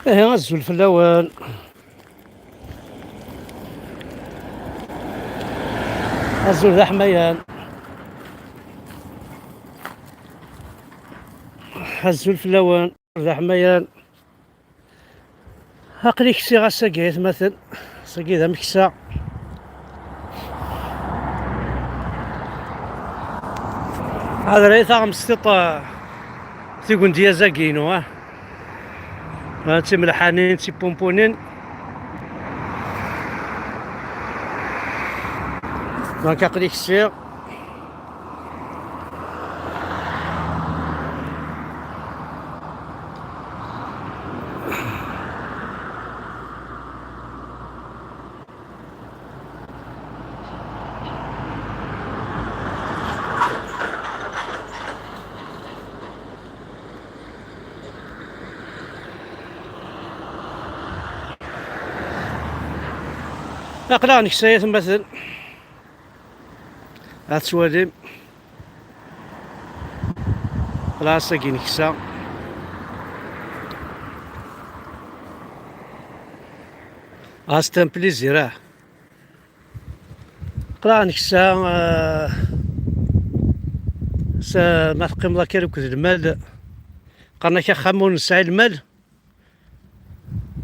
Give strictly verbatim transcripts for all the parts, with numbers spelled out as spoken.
Ihi, azul fell-awen. Azul d aḥmayan. Azul fell-awen d aḥmayan. Aql-i ksiɣ ass-agi, ay atmaten. Ass-agi d ameksa. Ḥadret taɣmestiṭ, ah, tigendi azagi-inu, ah. Ah, d timelḥanin, d tipumpunin. Donc, aql-i ksiɣ. Aql-aɣ neksa, ay atmaten. Ad twalim. Aql-aɣ ass-agi neksa. Ah, c'est un plaisir, ah. Aql-aɣ neksa, ah, s-, ma teqqimeḍ akka akked lmal, qqaren-ak axxam ur nesɛi lmal.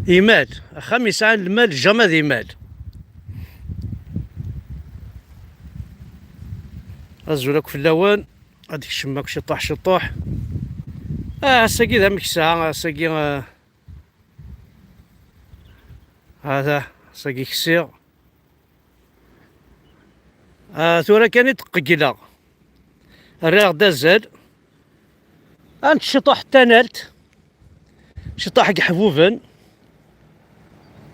Imal. Axxam yesɛan lmal, jamais d imal. Azul akk fell-awen. Ad kecmem akk ciṭuḥ, ciṭuḥ. Ah, ass-agi d ameksa, ass-agi, ah, hada, ass-agi ksiɣ. Ah, tura kan i d-qeyyleɣ. Rriɣ-d azal. Ad nečč ciṭuḥ n tanalt, ciṭuḥ n yeḥbuben,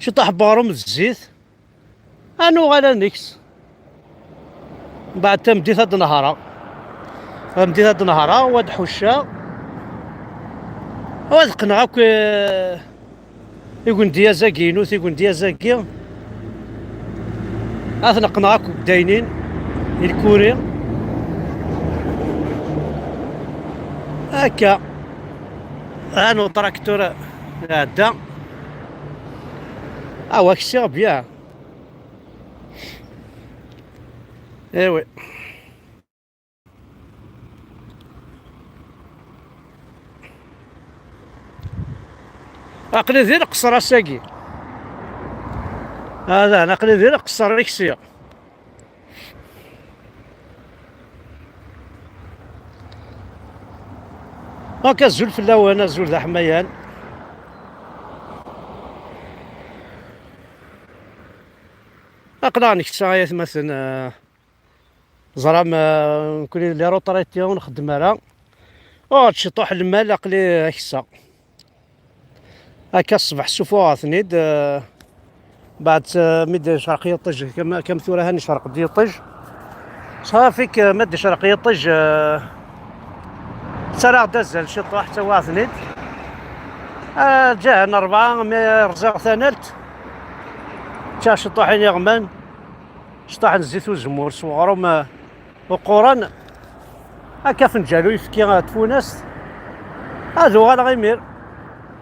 ciṭuḥ n weɣrum d zzit. Ad nuɣal ad neks. Mbeɛd tameddit ad nehreɣ. Tameddit ad nehreɣ, u ad ḥucceɣ. U ad qqneɣ akk, eh, Igendi azagi-inu, tigendi azagi. Ad ten-qqneɣ akk daynin, i lkuri. Akka. Anu traktur iɛedda. Awa, ksiɣ bya. Eh oui. Aql-i di leqṣer ass-agi. Hada, aql-i di leqṣer i ksiɣ. Donc, azul fell-awen, azul d aḥmayan. Aql-aɣ neksa ay atmaten, eh, Ẓram, eh, nekkni d les retraités ur nxeddem ara. Ur d ciṭuḥ lmal, aql-i aksa. Akka ṣṣbeḥ ssufuɣeɣ-ten-id, eh, baɛd, eh, mi d-yecreq yiṭij, kam, kam tura han yecreq-d yiṭij. Ṣafik, eh, ma d-yecreq yiṭij, eh, ttarraɣ-d azal ciṭuḥ, ttawiɣ-ten-id. Eh, ǧahen rebɛa, mi rẓiɣ tanalt, ččiɣ ciṭuḥ iniɣman. Cṭaḥ n zzit uzemmur s weɣrum, eh, uquran. Akka afenǧal uyefki, eh, tfunast. Ad uɣaleɣ imir.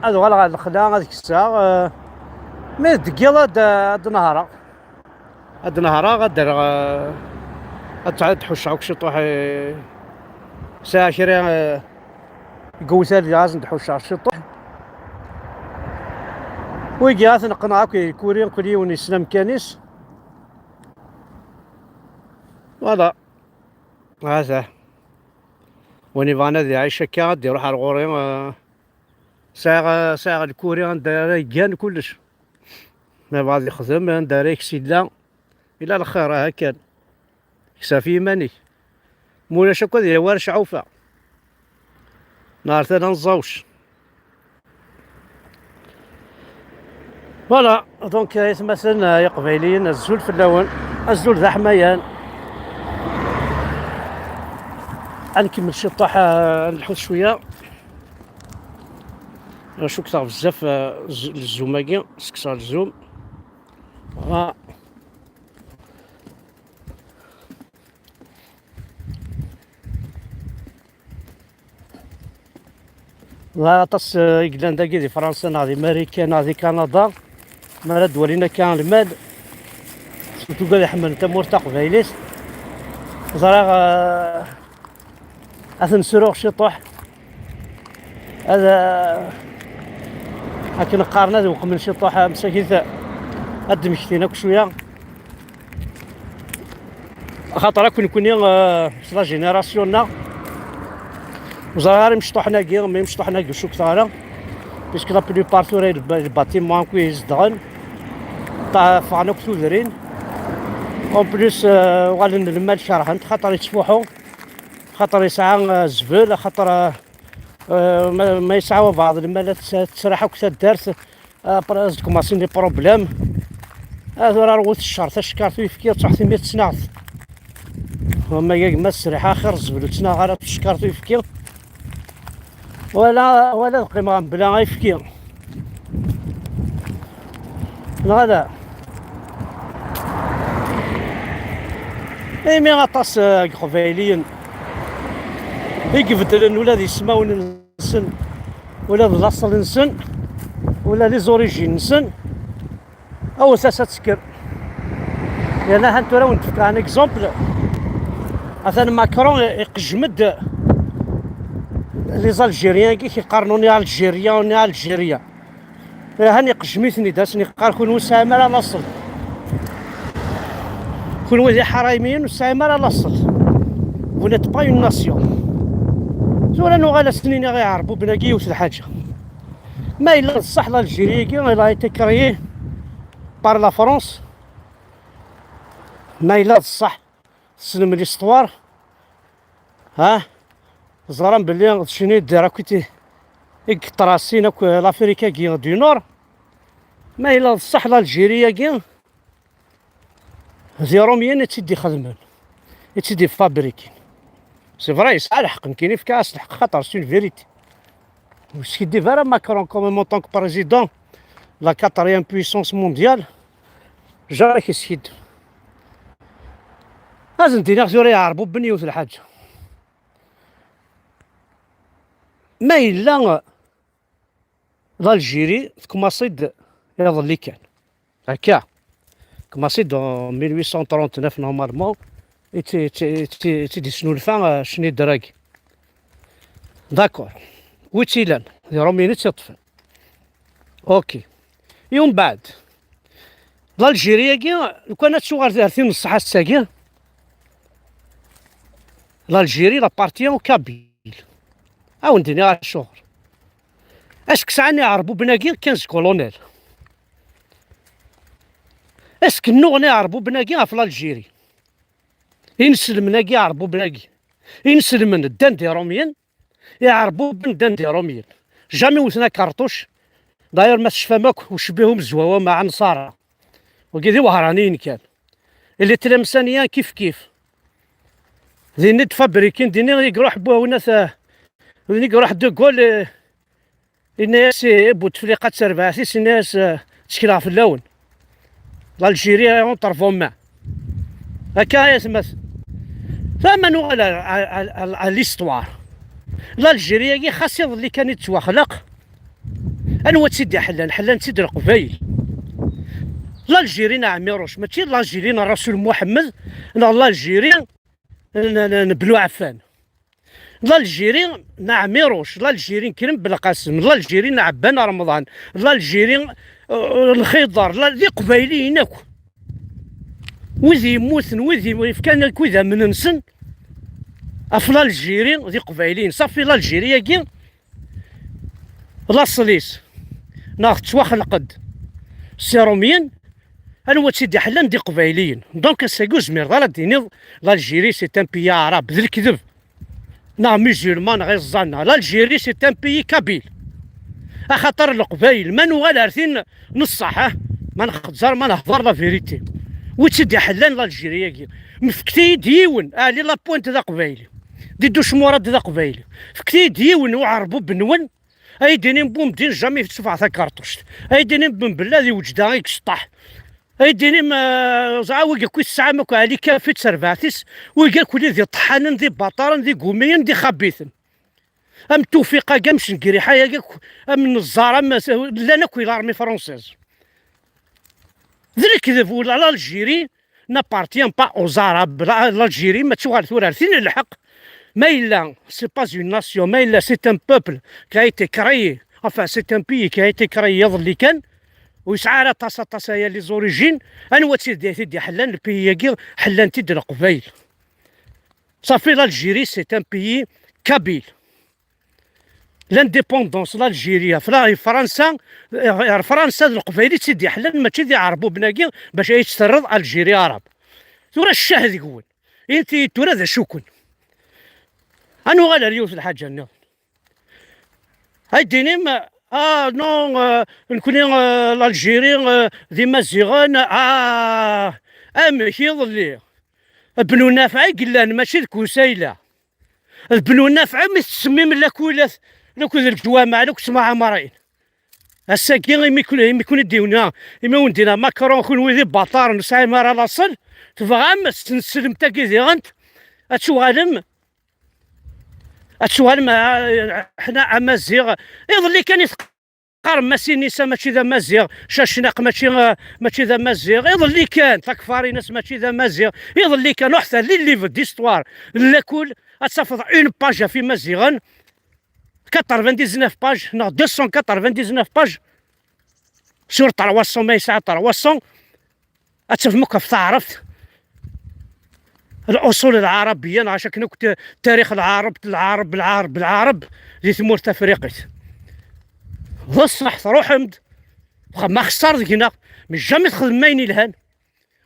Ad uɣaleɣ ɣer lexla, ad kseɣ, eh, mi deg yiḍ ad, ad nehreɣ. Ad nehreɣ, ad rreɣ, eh, ad, ad ḥucceɣ akk ciṭuḥ, eh, sɛiɣ kra, eh, deg uwtal, ad ḥucceɣ ciṭuḥ. Wigi ad ten-qqneɣ akk, kul yiwen yessen amkan-is. Voilà. Hata. Win yebɣan ad iɛic akka, ad iruḥ ar ɣur-i, eh, sɛiɣ, eh, sɛiɣ lkuri anda ara yeggan kullec. Ma yebɣa ad yexdem, anda ara yeks illa, illa lxir, aha kan. Kkes ɣef yiman-ik. Ma ulac akk ad yili war cɛufa. Neɣ ar tala n ẓẓawc. Voilà, donc, euh, aytmaten, euh, iqbayliyen, azul fell-awen, azul d aḥmayan. Ad nkemmel ciṭuḥ, euh, ad nlḥut cwiya. Cukteɣ bezzaf, euh, z-, lzum-agi, sekseɣ lzum. Voilà. Ḍa aṭas, eh, i yellan dagi di Fransa neɣ di Marikan neɣ di Kanada, mi ara d-walin akka lmal, surtout wid iḥemmlen tamurt taqbaylit. Ẓriɣ, eh, ad ten-sruɣ ciṭuḥ. Ad, eh, akken qqaren, ad weqmen ciṭuḥ, eh, msakit, eh, ad d-mmektin akk cwiya. Axaṭer akk nekkni, eh, s la génération-nneɣ, ur ẓriɣ ara imecṭuḥen-agi, mais imecṭuḥen-agi ur cukkteɣ ara, puisque la plupart tura i lba-, les bâtiments akk i zedɣen, ṭa-, ffɣen akk tudrin. En plus, eh, uɣalen lmal kerhen-t, xaṭer yettfuḥu, xaṭer yesɛa, eh, zbel, xaṭer, eh, eh, ma, ma yesɛa wabeɛḍ lmal ad tt-, tettraḥ akk taddart, après, ad commencin les problèmes. Ah, tura rwet ccer, tacekkart uyefki, ad truḥ timi tettnaɣt. Wama ya gma ssriḥ, axir zzbel ur ttnaɣ ara, tacekkart uyefki. Wala, wala ad qqimeɣ mebla ayefki. Neɣ ala? Imi aṭas, eh, n Iqbayliyen i ibeddlen ula d ismawen-nsen, ula d laṣel-nsen, ula d les origines-nsen, awet-as ad tekker. Yerna han tura wen-d-fkeɣ un exemple. Atan Macron i-, iqejjem-d les Algériens-agi i yeqqaren on est Algérien, on est Algérien. Han iqejjem-iten-id, asen iqqar: "Kunwi ur tesɛim ara laṣel. Kunwi d iḥraymiyen, ur tesɛim ara laṣel. Vous n'êtes pas une nation." Tura nuɣal ad sen-iniɣ i Iɛerbuben-agi yiwet lḥaǧa. Ma yella d ṣṣeḥ l'Algérie-agi, elle a été créée par la France. Ma yella d ṣṣeḥ, tessnem l'histoire, ha? Ẓran belli d Schneider akk i t-, i yeṭrasin akk l'Afrique-agi du Nord. Ma yella d ṣṣeḥ l'Algérie-agi, d Iṛumyen i tt-id-ixedmen, i tt-id-ifabrikin. C'est vrai, yesɛa lḥeqq, nekkini fkiɣ-as lḥeqq, xaṭer c'est une vérité. Ur yeskiddib ara Macron quand même en tant que président de la quatrième puissance mondiale. Jamais yeskiddib. Ad n-d-iniɣ tura i Iɛerbuben yiwet lḥaǧa. Ma yella l'Algérie tkumaṣi-d iḍelli kan. Akka. Tkumaṣi-d en mille huit cent trente-neuf normalement. I tt-, i tt-, i tt-, i tt-id-isnulfa, eh, Schneider-agi. D'accord. Wi tt-ilan? D Iṛumyen i tt-iṭṭfen. Ok. I umbeɛd, l'Algérie-agi, lukan ad tuɣal ar tin n ṣṣeḥ ass-agi, l'Algérie elle appartient aux Kabyles. A wen-d-iniɣ acuɣer. Est-ce que sɛan Iɛerbuben-agi quinze colonels? Est-ce que nnuɣen Iɛerbuben-agi ɣef l'Algérie? Inselmen-agi Iɛerbuben-agi, inselmen ddan d Iṛumyen, Iɛerbuben ddan d Iṛumyen. Jamais wten akerṭuc. D'ailleurs, ma tecfam akk, ucbiḥ umezwawa maɛa Nṣara. Wagi d iwehraniyen kan. Ili Tlemsaniya kif kif. Din i d-fabrikin, din i iruḥ Buhunat, eh, din i iruḥ De Gaulle, eh, yenna-yas i Butefliqa d terbaɛt-is, yenna-yas, eh, ttekleɣ fell-awen. L'Algérie est entre vos mains. Akka ay atmaten. Fama nuɣal ar, ar, ar, ar l'histoire. L'Algérie-agi xas iḍelli kan i tettwaxleq. Anwa tt-id-iḥellan? Ḥellan-tt-id Leqbayel. L'Algérie n Ɛmiruc, mačči l'Algérie n Rasul Muḥemmed, neɣ l'Algérie n, n, n, n Belɛufan. L'Algérie n Ɛmiruc, l'Algérie n Krem Belqasem, l'Algérie n Ɛebban Remḍan, l'Algérie, euh, n Lxiḍer, la-, d Iqbayliyen akk. Wid yemmuten, wid yem-, yefkan akk idammen-nsen ɣef l'Algérie d Iqbayliyen. Safi l'Algérie-agi, laṣel-is, neɣ tettwaxleq-d s Iṛumyen, anwa tt-id-iḥellan d Iqbayliyen. Donc, ass-agi ur zmireḍ ara ad d-tiniḍ l'Algérie c'est un pays arabe, d lekdeb. Neɣ musulman, neɣ iẓẓan, neɣ l'Algérie c'est un pays kabyle. Axaṭer Leqbayel, ma nuɣal ar tin n ṣṣeḥ, ah, ma nxezzer, ma nehḍer la vérité. Wi tt-id-iḥellan l'Algérie-agi? Mefket-iyi-d yiwen, Ali Lapointe d Aqbayli. Didu Cmurad d Aqbayli. Fket-iyi-d yiwen uɛerbub-nwen, ay d-inin Bumdin jamais tessufeɣ takerṭuct. Ay d-inin Bembella di Wejda i yecṭeḥ. Ay d-inim, eh, ẓeɛa wigi akk i tesɛam akk, Ɛli Kafi d terbaɛt-is, wigi akk-nni d iṭeḥḥanen, d ibaṭaren, d igumiyen, d ixabiten. am Tewfiq-agi, am Cengriḥa-agi akk, am Neẓẓar, am, llan akk di l'armée française. D lekdeb, ula l'Algérie n'appartient pas aux Arabes. La- L'Algérie mačči ɣer turart. Tin n lḥeqq, ma yella, c'est pas une nation, ma yella, c'est un peuple qui a été créé, enfin, c'est un pays qui a été créé iḍelli kan, ur yesɛi ara aṭas, aṭas aya les origines. Anwa i t-id-, i t-id-iḥellan le pays-agi? Ḥellan-t-id Leqbayel. Safi, l'Algérie, c'est un pays kabyle. L'indépendance, l'Algérie, ɣef la-, Fransa, ɣer Fransa d Leqbayel i tt-id-iḥellan, mačči d Iɛerbuben-agi, bac ay tt-terreḍ Algérie arabe. Tura ccah deg-wen. Inti tura d acu-ken? Ad nuɣal ar yiwet lḥaǧa nniḍen. Ay d-inim, ah non, euh, nekni, euh, l'Algérie, euh, d Imaziɣen, ah, amek iḍelli? Bnu Nafeɛ i yellan, mačči deg Usayla. D Bnu Nafeɛ mi tettsemim lakulat, lakud leǧwameɛ, lakud tmaɛemrin. Ass-agi, imi kun-, imi kun-id-iwna, imi wen-d-ina Macron, kunwi d ibaṭaren, ur tesɛim ara laṣel, tebɣam ad teslem tagi diɣen, ad tuɣalem, ad tuɣalem, ah, ḥna amaziɣ. Iḍelli kan i teqqarem Masinisa mačči d amaziɣ, Cacnaq mačči, ah, mačči d amaziɣ. Iḍelli kan Takfarinas mačči d amaziɣ. Iḍelli kan, ruḥ tali livre d'histoire n lakul, ad tafeḍ une page ɣef Imaziɣen, quatre-vingt-dix-neuf pages neɣ deux cent quatre-vingt-dix-neuf pages sur trois cents, ma yesɛa trois cents. Ad tafem akk ɣef taɛrabt, الأصول العربية, neɣ akken akk t-, tarix lɛarab, lɛarab, lɛarab, lɛarab di tmurt tafriqit. D ṣṣeḥ, truḥem-d, txedmem axeṣṣar deg-neɣ, mais jamais txedmem ayen ilhan.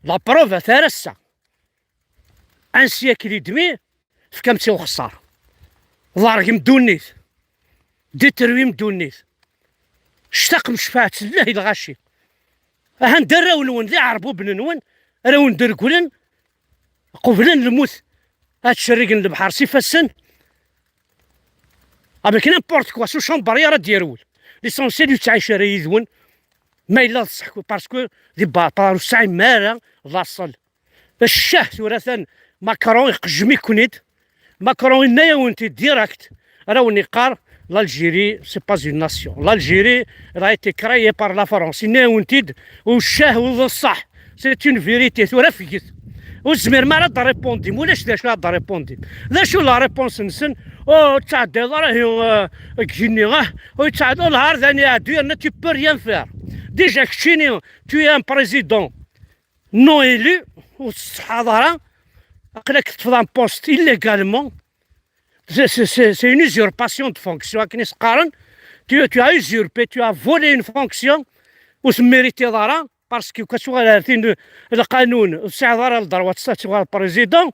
La preuve, ata ar ass-a, un siècle et demi, tefkam-tt i uxeṣṣar. Ḍergem ddunit. Détruim ddunit. Ctaqem ccfaɛet llah i lɣaci. Ahan d arraw-nwen, d iɛerbuben-nwen, ara wen-d-reglen, qeblen lmut, ad cerrigen lebḥer s ifassen. Avec n'importe quoi, s ucamber ara d-yerwel. L'essentiel ur yettɛic ara yid-wen. Ma yella d ṣṣeḥ, parce que di baṭar ur tesɛim ara laṣel. Ccah tura atan Macron iqejjem-iken-id. Macron yenna-yawen-t-id direct. Ara wen-iqqar, l'Algérie, c'est pas une nation. L'Algérie, elle a été créée par la France. Yenna-yawen-t-id, u ccah u d ṣṣeḥ. C'est une vérité. Tura fget. Ur tezmirem ara ad d-répondim. Ulac d acu ad d-répondim. D acu la réponse-nsen? Oh, ur ttɛeddayeḍ ara hi, euh, deg igenni, ah, ur yettɛeddayeḍ, oh, lɛar d ani iɛeddu, yerna tu peux rien faire. Déjà, keččini, tu es un président non élu, ur tettṣeḥḥaḍ ara, aql-ak teṭṭfeḍ un poste illégalement. C'est, c'est, c'est, c'est une usurpation de fonction, akken i s-qqaren. Tu, tu as usurpé, tu as volé une fonction ur temméritiḍ ara, parce que ka tuɣal ar tin lqanun, ur tesɛiḍ ara le droit ad tuɣaleḍ président.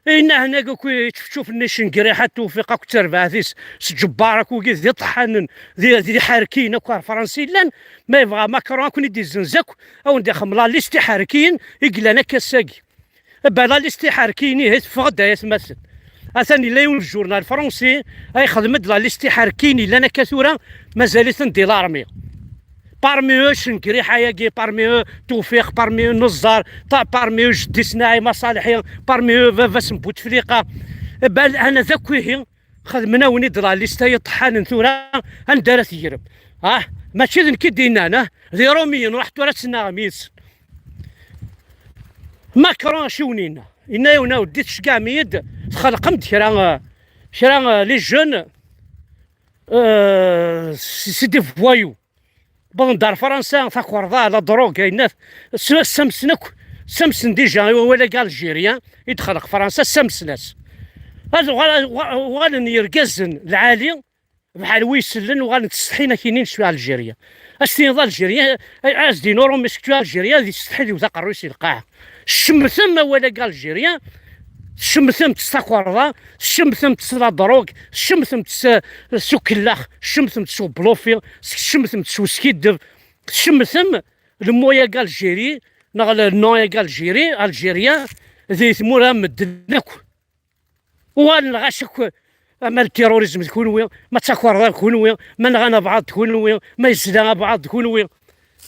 Inna hna akk ičefčufen-nni Cengriḥa, Tewfiq akk d terbaɛt-is, s Ǧebbar akk wigi d iṭeḥḥanen, d, d iḥerkiyen akk ar Fransa i llan, ma yebɣa Macron ad ken-id-izzenz akk, ad wen-d-ixdem la liste iḥerkiyen i yellan akka ass-agi. Ba la liste iḥerkiyen ihi teffeɣ-d ay atmaten. Atan yella yiwen n journal français ay ixdem-d la liste iḥerkiyen yellan akka tura, mazal-iten di l'armée. Parmi eux Cengriḥa-agi, parmi eux Tewfiq, parmi eux Neẓẓar, ta-, parmi eux jeddi-s Naɛima Ṣaleḥi, parmi eux baba-s n Butefliqa. Ba, ana d akk ihi xedmen-awen-id la liste ay iṭeḥḥanen tura, anda ara tegrem? Ah, mačči d nekk i d-yennan, ah, d Iṛumiyen, ruḥ tura ad tennaɣem yid-sen. Macron acu wen-yenna? Yenna-yawen a weddi, tceggɛem-iyi-d, txelqem-d kra, kra, les jeunes, euh, c'est, c'est des voyous. Wwḍen-d ar Fransa, takerḍa, la drogue, ayennat, s-, ssamsen akk, ssamsen déjà i wawal-agi algérien i d-txelq Fransa, ssamsen-as. Ad uɣal-, uɣalen yergazen lɛali, bḥal wi isellen, uɣalen ttsetḥin ak-inin je suis algérien. Ad s-tiniḍ algérien, a-, a-, as-d-inin Ṛumi, est-ce que tu es algérien, ad yessetḥi ad iwet aqerru-is i lqaɛa. Tcemmtem awal-agi algérien, tcemmtem-t s takerḍa, tcemmtem-t s la drogue, tcemmtem-t s, s ukellax, tcemmtem-t s ublufi, tcemmtem-t s uskiddeb, tcemmtem le mot-agi Algérie, neɣ le nom-agi Algérie, algérien, di tmura n medden akk. Uɣalen ɣas akk, ama le terrorisme d kunwi, ma d takerḍa d kunwi, ma nɣan abɛaḍ d kunwi, ma yezla abɛaḍ d kunwi.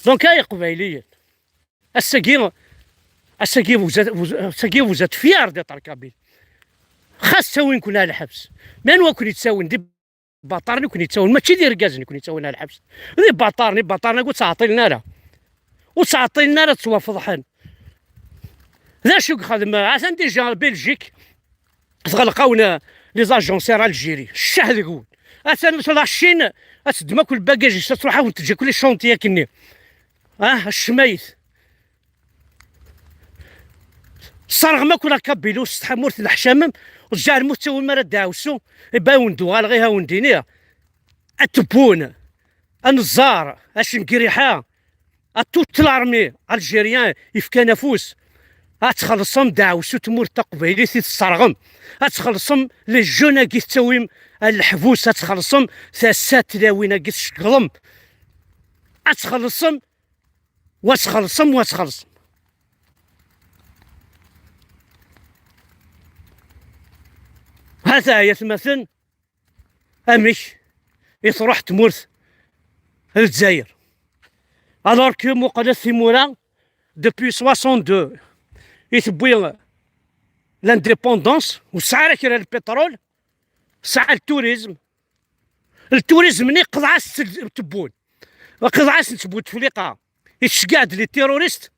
Donc, ay Iqbayliyen, ass-agi, ass-agi vous êtes, vous, ass-agi vous êtes fiers d'être kabyle. Xas ttawin-ken ar lḥebs. Mais anwa ken-ittawin? Di ibaṭaren i ken-yettawin, mačči d irgazen i ken-yettawin ar lḥebs. D ibaṭaren, ibaṭaren-agi ur ttɛeṭṭilen ara. Ur ttɛeṭṭilen ara, ttwafeḍḥen. D acu i yexdem? Atan déjà Belgique tɣelq-awen les agences ar Algérie. Ccah deg-wen. Atan la Chine ad teddem akk lbagaj-is, ad truḥ ad wen-teǧǧ akk les chantiers akkenni. Ah, ccmayet. Sserɣem akk la Kabylie, ur s tḥemmut neḥcamem, ur tzeɛrem ur tettawim ara ddeɛwessu, iba awen-d-uɣaleɣ, ih awen-d-iniɣ. Ad tewwun, ad neẓẓar, acengriḥa, à toute l'armée algérienne yefkan afus. Ad txellṣem ddeɛwessu tmurt taqbaylit i tesserɣem. Ad txellṣem les jeunes-agi tettawim ar leḥbus, ad txellṣem tasa tlawin-agi tceggḍem. Ad txellṣem, wa txellṣem, wa txellṣem. Hata ay atmaten, amek i truḥ tmurt n Lezzayer. Alors que muqlet timura, depuis soixante-deux i tewwi l'indépendance, ur tesɛi ara kra lpiṭrul, tesɛa le tourisme. Le tourisme-nni qeḍɛa-s tewwun. Qeḍɛa-s n Bouteflika. Yettceggiɛ-d les terroristes.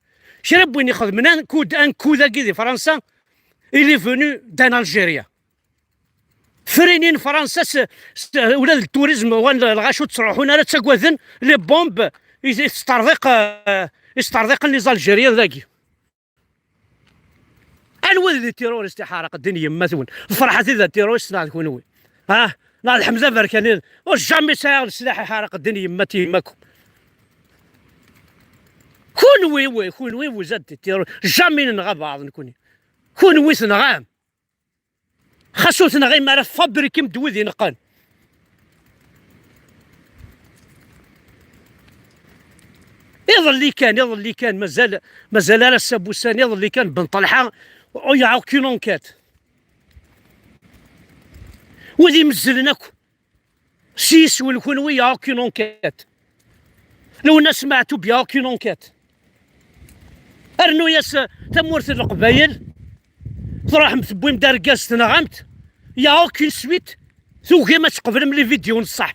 Kra n win ixedmen ankud, ankud-agi di Fransa, il est venu d'un Algérien. Frinin Fransa s, s, ula d le tourisme, wan lɣaci ur ttruḥun ara, ttagaden les bombes i, i tesṭerḍiq, eh, i sṭerḍiqen les Algériens dagi. Anwa d les terroristes iḥerq ddin yemma-twen? D Ferḥat i d terroriste neɣ d kunwi? Ha? Neɣ d Ḥmed Aberkan? Ur jamais sɛiɣ leslaḥ iḥerq ddin yemma-t yemma-kum. Kunwi, wi, kunwi, vous êtes des terroristes. Jamais nenɣa baɛḍ nekni. Kunwi tenɣam. Xas ur tenɣim ara, tfabrikim-d wid ineqqen. Iḍelli kan, iḍelli kan, mazal, mazal ar ass-a n wussan, iḍelli kan Ben Ṭelḥa, il y a aucune enquête. Wid imezzlen akk s yiswen kunwi, il y a aucune enquête. Lwennas Meɛtub, il y a aucune enquête. Rnu-yas tamurt n Leqbayel, truḥem tewwim-d argaz tenɣam-t, il y a aucune suite. Tugim ad tqeblem les vidéos n ṣṣeḥ.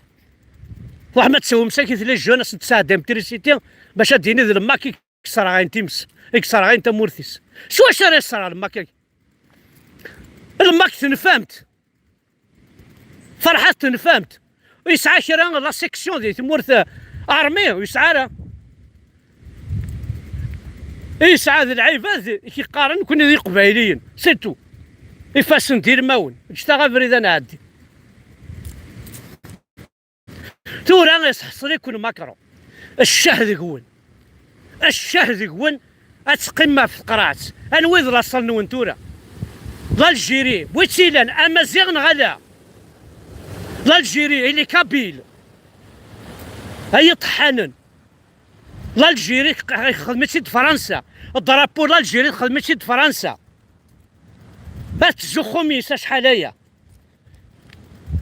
Truḥem ad tessewwem sakit les jeunes, ad sen-tesɛeddem trisiti, bac ad d-yini d lmak i yesserɣayen times, i yesserɣayen tamurt-is. S wacu ara yesserɣ lmak-agi? Lmak tenfam-t. Ferḥat tenfam-t. Yesɛa kra la section di tmurt, eh, armée, ur yesɛa ara. Yesɛa d lɛibad i k-iqqaren nekni d iqbayliyen, c'est tout. Ifassen d ilmawen, ǧǧet-aɣ abrid ad nɛeddi. Tura yesḥeṣel-iken Macron. Ccah deg-wen. Ccah deg-wen, ad teqqimem ɣef tqerɛet. Anwa i d laṣel-nwen tura? L'Algérie, wi tt-ilan, Amaziɣ neɣ ala? L'Algérie, et les Kabyles. Ay iṭeḥḥanen. L'Algérie texdem-itt-id Fransa. Drapeau l'Algérie texdem-itt-id Fransa. Ad tettzuxxum yis acḥal aya.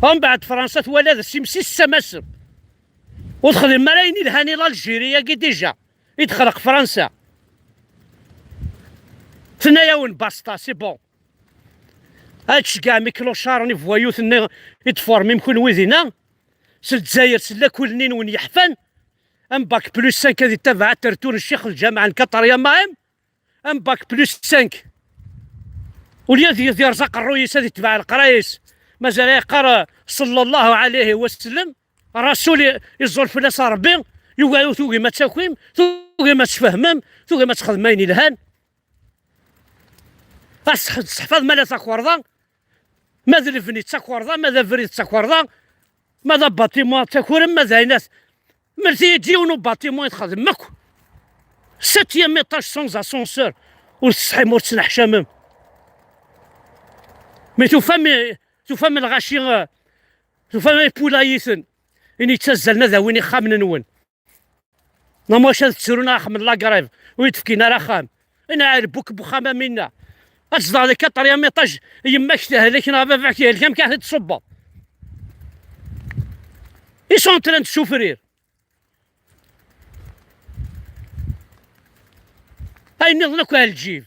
Umbeɛd Fransa twala d simsi ssamasen. Ur texdem ara ayen ilhan i l'Algérie-agi déjà i d-texleq Fransa. Tenna-yawen basta, c'est bon. Ad tceggɛem iklucaren, ivoyous-nni i d-tfurmim kunwi dinna. S Lezzayer, s lakul-nni-nwen yeḥfan. Un bac plus cinq ad ittabaɛ atertur n ccix lǧameɛ n Kaṭar Yamahem. Un bac plus cinq. Ula d yid yerẓa aqerruy-is ad itbeɛ leqraya-s. Mazal yeqqar, eh, sallallahu alayhi wa sallam. Rasul i-, iẓẓul fell-as Ṛebbi. Yuga, tugim ad takim, tugim ad tfehmem, tugim ad txedmem ayen ilhan. As-, tseḥfaḍ ma la takerḍa, ma d lebni d takerḍa, ma d abrid d takerḍa, ma d abaṭimu d takurem, ma d ayen at-, Mlet-iyi-d yiwen ubatimu i txedmem akk. Septième étage sans ascenseur. Ur tesḥim, ur tesneḥcamem. Mi tufam, tufam lɣaci, eh, tufam ipulayiten. Ini ttazzalen ad awin ixxamen-nwen. Namwac ad ttrun axxam n lagrève, ur yi-d-fkin ara axxam. Ina ɛelbuk n uxxam am inna. Ad tzedɣeḍ di quatrième étage, yemma-k tehlek neɣ baba-k yehlek, amek ara t-id-tṣubbeḍ? Ils sont en train de souffrir. Ayen nniḍen akk ar lǧib.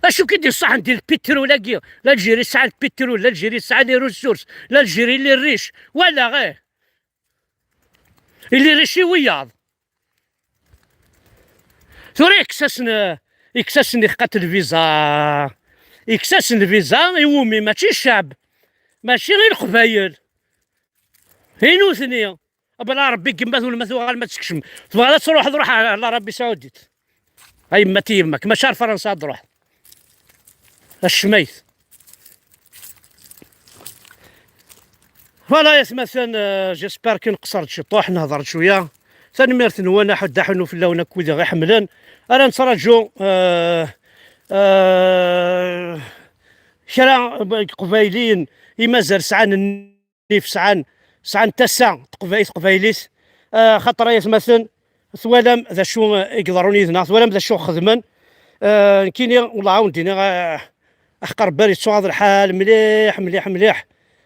Acu k-id-iṣaḥen di lpitrul-agi? L'Algérie tesɛa lpitrul, l'Algérie tesɛa les ressources, l'Algérie les riches. Wala, eh. Ili riche i wiyaḍ. Tura yekkes-asen, yekkes-asen iqat lviza. Yekkes-asen lviza i wumi? Mačči ccɛeb. Mačči i leqbayel. I nutni. Bla Rebbi, gma tul ma tuɣal ma tekcem. Tebɣiḍ ad truḥeḍ, ruḥ ar l'Arabie Saoudite. A yemma-t yemma-k, mačči ar Fransa ad truḥeḍ. Acmayt. Voilà, ya atmaten, euh, j'espère que nqeṣṣer-d ciṭuḥ, nehḍer-d cwiya. Tanemmirt-nwen, aḥuddu aḥunnu fell-awen akk wid i ɣ-iḥemmlen. Ara nettraǧu, euh, euh, kra n Iqbayliyen i mazal sɛan nnif, sɛan, sɛan tasa teqba-, i teqbaylit. Ah, xaṭer ay atmaten, twalam d acu i iḍerrun yid-neɣ, twalam d acu xedmen. Ah, nekkini, wellah, ad wen-d-iniɣ, ah, aḥeqq Rebbi, yettuɣaḍ lḥal mliḥ, mliḥ, mliḥ.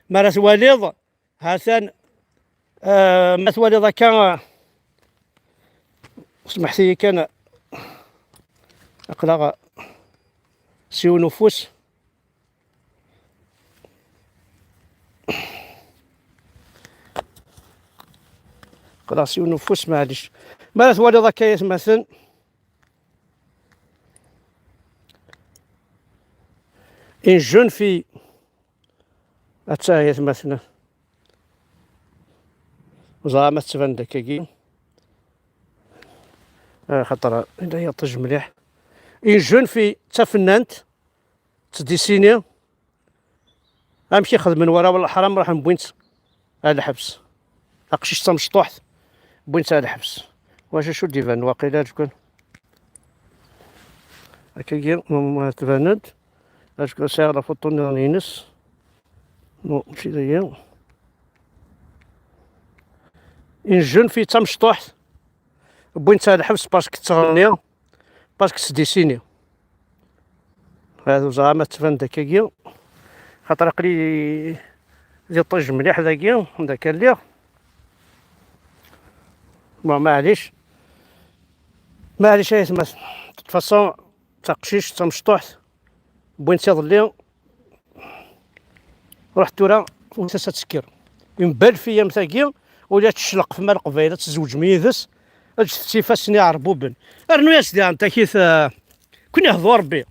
Mi ara twaliḍ, ha-t-an, ah, ma twaliḍ akka, ah, smeḥt-iyi kan, aql-aɣ s yiwen ufus. Aql-aɣ s yiwen ufus, maɛlic. Mi ara twaliḍ akka, ay atmaten, une jeune fille. Atta, ay atmaten. Ẓer ma tettban-d akkagi. Ah, xaṭer yella yiṭij mliḥ. Une jeune fille, d tafennant, tettdisini. Amek i xedmen warraw n leḥram, ruḥen wwin-tt ar lḥebs. Taqcict tamecṭuḥt, wwin-tt ar lḥebs. Wacu acu d-iban waqila, azekka? Akkagi, ma, ma tban-d. Azekka sɛiɣ la photo nniḍen ines. Non, mačči d aya. Une jeune fille d tamecṭuḥt, wwin-tt ar lḥebs parce que tettɣenni. Parce que tettdisini. Hada ur ẓriɣ ma tettban-d akkagi. Xaṭer aql-i d iṭij mliḥ dagi, anda akka lliɣ. Bon, maɛlic. Maɛlic ay atmaten. De toute façon, d taqcict, d tamecṭuḥt. Wwin-tt iḍelli. Ruḥ tura, wwet-as ad tekker. Une belle fille am tagi, ula tecleq f ma Leqbayel, ad tzewǧem yid-s, ǧǧet-tt ifassen iɛerbuben. Rnu-yas diɣen takit, eh, kun ihdu Rebbi.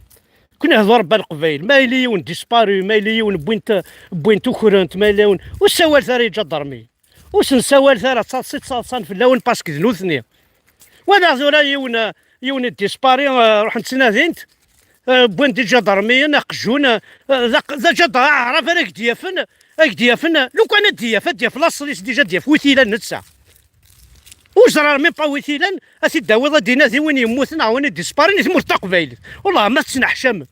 Kun ihdu Rebbi a Leqbayel. Ma yella yiwen disparu, ma yella yiwen wwin-t, wwin-t ukren-t, ma yella yiwen, ur ssawal ara i lǧadarmi. Ur sen-ssawal ara, ttaḍsa, ttaḍsan fell-awen parce que d nutni. Walaɣ tura yiwen, yiwen i dispari, eh, ruḥen ttnadin-t, eh, wwin-d iǧadarmiyen, aqjun, eh, d aq-, d aǧadar aɛrab ara k-d-yafen, ad k-d-yafen, lukan ad d-yaf, ad d-yaf laṣel-is, déjà ad d-yaf wi t-ilan netta. Ur ẓriɣ même pas wi t-ilan, ad t-id-tawiḍ ad d-inadi win yemmuten neɣ win i d-isparin i tmurt taqbaylit. Wellah ma tettneḥcam.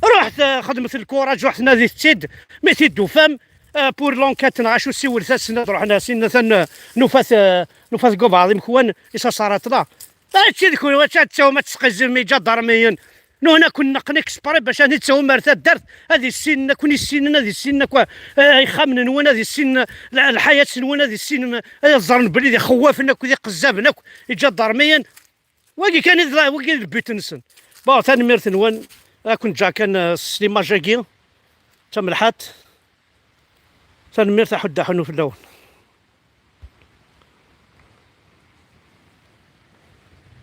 Ruḥet, eh, xedmet lkuraǧ, ruḥet nadit-tt-id, mi t-id-tufam, eh, pour l'enquête neɣ acu, siwlet-asen ad ruḥen asin, atan, eh, nufa-t, eh, nufa-t deg ubeɛḍ imekwan, isasarat la. Ačči d kunwi, ačči ad tawem ad tesqizzim iǧadarmiyen. Nuhna kun neqqen exprès bac ad ttawem ar taddart, ad issinen, ad kun-issinen, ad issinen akk, eh, ixxamen-nwen, ad issinen l-, lḥayat-nwen, ad issinen, ad ẓren belli d ixewwafen akk, d iqezzaben akk, iǧadarmiyen. Wagi kan i d, wagi i d le but-nsen. Bon, tanemmirt-nwen. Ad ken-ǧǧeɣ kan, eh, s l'image-agi. D tamelḥant. Tanemmirt, aḥuddu aḥunnu fell-awen.